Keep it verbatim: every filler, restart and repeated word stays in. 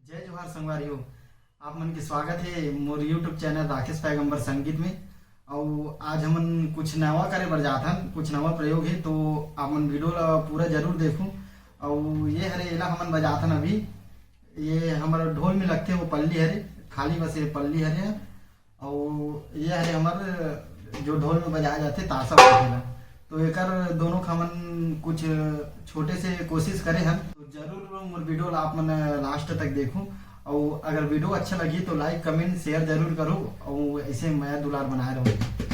जय जोहार संगवारी हो, आप मन के स्वागत हे मोर YouTube चैनल राकेश पैगंबर संगीत में। अउ आज हमन कुछ नवा करे बर जात हन, कुछ नवा प्रयोग हे, तो आप मन वीडियो ला पूरा जरूर देखू। अउ ये हरे, एला हमन बजात हन अभी, ये हमर ढोल में लगथे, वो पल्ली हरे, खाली बस ये पल्ली हरे। अउ ये हरे हमर जो ढोल में बजाए जाथे तासा बोलथे ला। तो एकर दोनों के हमन कुछ छोटे से कोशिश करे हन। तो जरूर मोर वीडियो ला आप मन लास्ट तक देखू। अउ अगर वीडियो अच्छा लगी तो लाइक, कमेंट, शेयर जरूर करू। अउ ऐसे मया दुलार बनाए रहो।